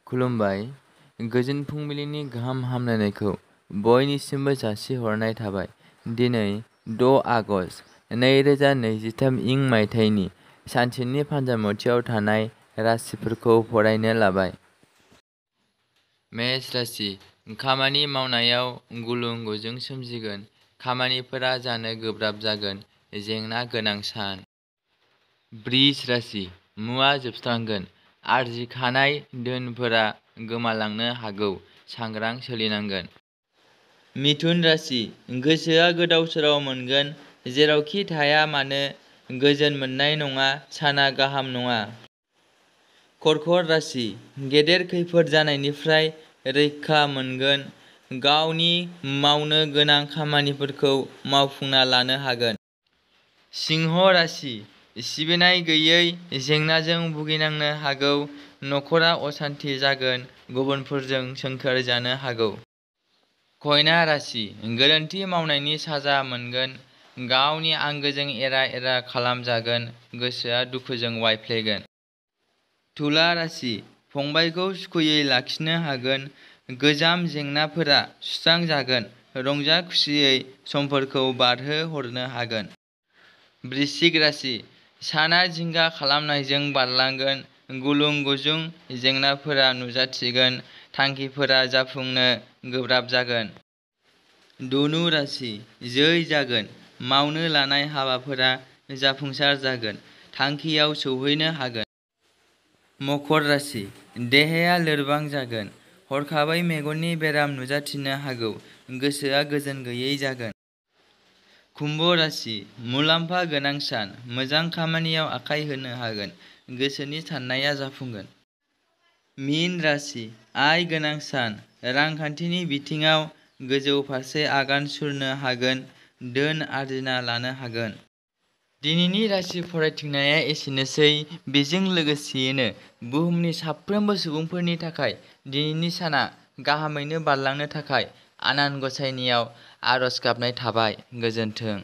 खुलुमबाय। गोजोन फुंबिलिनि गाहाम हामलायनायखौ बयनिसिमबो जासिहरनाय थाबाय। दिनै 6 आगस्ट 2023 इं मायथाइनि सानसेनि फान्जामुथियाव थानाय राशिफोरखौ फरायनो लाबाय। मेष राशि। खामानि मावनायाव गुलुं गुजुं सोमजिगोन। खामानिफोरा जानो गोब्राब जागोन। जेंना गोनां सान। वृष राशि। मुवा जोबस्रांगोन। आरजिखानाय धोनफोरा गोमालांनो हागौ। सांग्रां सोलिनांगोन। मिथुन राशि। गोसोआ गोदाव सोराव मोनगोन। जेरावखि थाया मानो गोजोन मोननाय नङा। साना गाहाम नङा। कर्कट राशि। गेदेर खैफोद जानायनिफ्राय रैखा मोनगोन। गावनि मावनो गोनां खामानिफोरखौ मावफुंना लानो हागोन। सिंह राशि। सिबिनाय गैयै जेंनाजों भुगिनांनो हागौ। नखरा असान्ति जागोन। गुबुनफोरजों सोंखार जानो हागौ। कन्या राशि। गोरोन्थि मावनायनि साजा मोनगोन। गावनि आंगोजों एरा एरा खालामजागोन। गोसोआ दुखुजों वायफ्लेगोन। तुला राशि। फंबायखौ सुखुयै लाखिनो हागोन। गोजाम जेंनाफोरा सुस्रांजागोन। रंजा खुसियै समफोरखौ बारहोहरनो हागोन। वृश्चिक राशि। साना जिंगा खालामनायजों बारलांगोन। गुलुं गुजुं जेंनाफोरा नुजाथिगोन। थांखिफोरा जाफुंनो गोब्राब जागोन। धनु राशि। जै जागोन। मावनो लानाय हाबाफोरा जाफुंसार जागोन। थांखियाव सौहैनो हागोन। मकर राशि। देहाया लोरबां जागोन। हरखाबै मेगननि बेराम नुजाथिनो हागौ। गोसोआ गोजोन गैयै जागोन। कुम्भ राशि। मुलाम्फा गोनां सान। मोजां खामानियाव आखाइ होनो हागोन। गोसोनि साननाया जाफुंगोन। मीन राशि। आय गोनां सान। रांखान्थिनि बिथिङाव गोजौ फारसे आगान सुरनो हागोन। धोन आरजिना लानो हागोन। दिनैनि राशि फरायथिंनाया एसेनोसै। बेजों लोगोसेयैनो बुहुमनि साफ्रोमबो सुबुंफोरनि थाखाय दिनैनि साना गाहामैनो बारलांनो थाखाय आनान गसाइनियाव आरज गाबनाय थाबाय। गोजोन्थों।